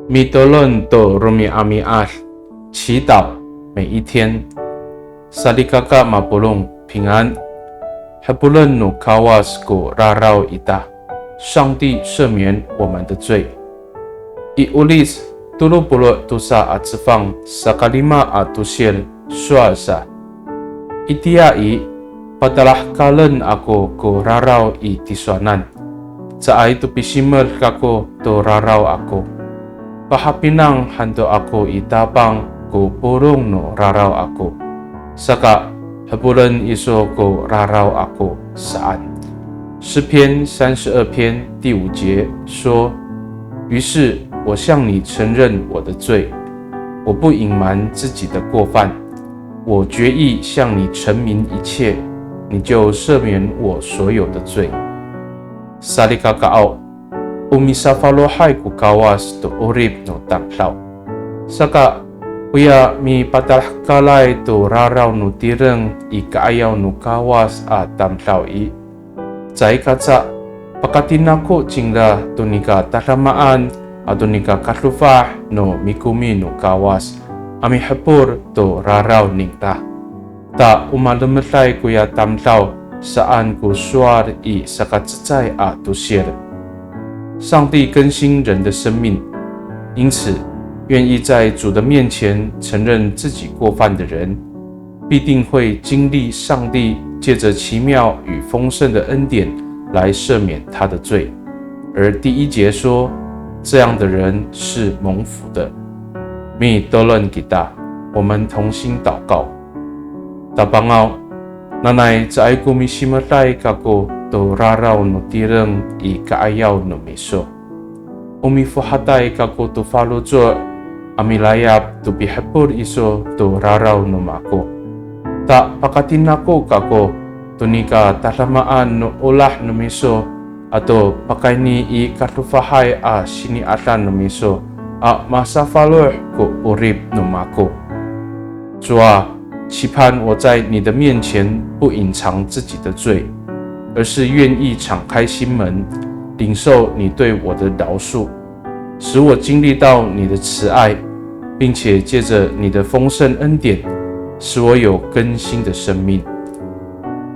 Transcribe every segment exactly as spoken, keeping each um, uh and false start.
Mitolon to romi'ami'ad, 祈祷每一天。Salikaka mapolong, 平安。Hepolen no Kawas ko raraw ita, 上帝赦免我们的罪。I Olic tolo polo' tosa a cefang, saka lima a tosil sowal sa, itiya i, patalahekalen ako ko raraw i tisowanan. Caay to pisimed kako to raraw ako. Pahapinang han to ako i Tapang ko polong no raraw ako. Saka, hepolen iso ko raraw ako saan. 诗篇三十二篇第五节说，于是我向你承认我的罪，我不隐瞒自己的过犯，我决意向你陈明一切，你就赦免我所有的罪。Salikakaaw, o misafalohay ko Kawas to 'orip no tamdaw. Saka, oya mipatalahekalay to raraw no tireng i ka'ayaw no Kawas a tamdaw i, caay kaca pakatinako cingra to nika tadamaan ato nika kadofah no mikomi no Kawas a mihepol to raraw ningra. Ta o malemeday koya tamdaw saan ko sowal i sakacecay a tosil. 上帝更新人的生命，因此愿意在主的面前承认自己过犯的人，必定会经历上帝借着奇妙与丰盛的恩典来赦免他的罪。而第一节说，这样的人是蒙福的。Mitolon kita, 我们同心祷告。Tapangaw, nanay caay ko misimeday kako to raraw no tireng i ka'ayaw no miso. O mifohatay kako to faloco' a milayap to pihepol iso to raraw no mako. Ta pakatinako kako to nika tadamaan no olah no miso ato pakayni i kadofahay a sini'adaan no miso a masafaloh ko 'orip no mako. 主啊，期盼我在你的面前不隐藏自己的罪，而是愿意敞开心门，领受你对我的饶恕，使我经历到你的慈爱，并且借着你的丰盛恩典，使我有更新的生命。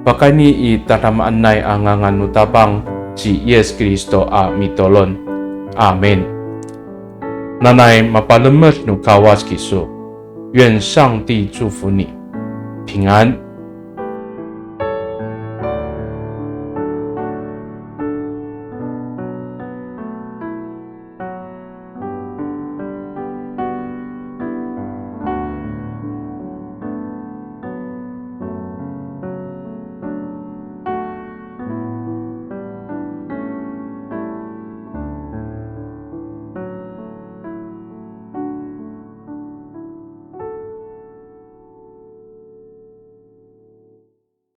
Pakayni i tadamaanay a ngangan no Tapang ci Yis Kristo a mitolon. Amin. Nanay mapalemed no Kawas kiso. 愿上帝祝福你，平安。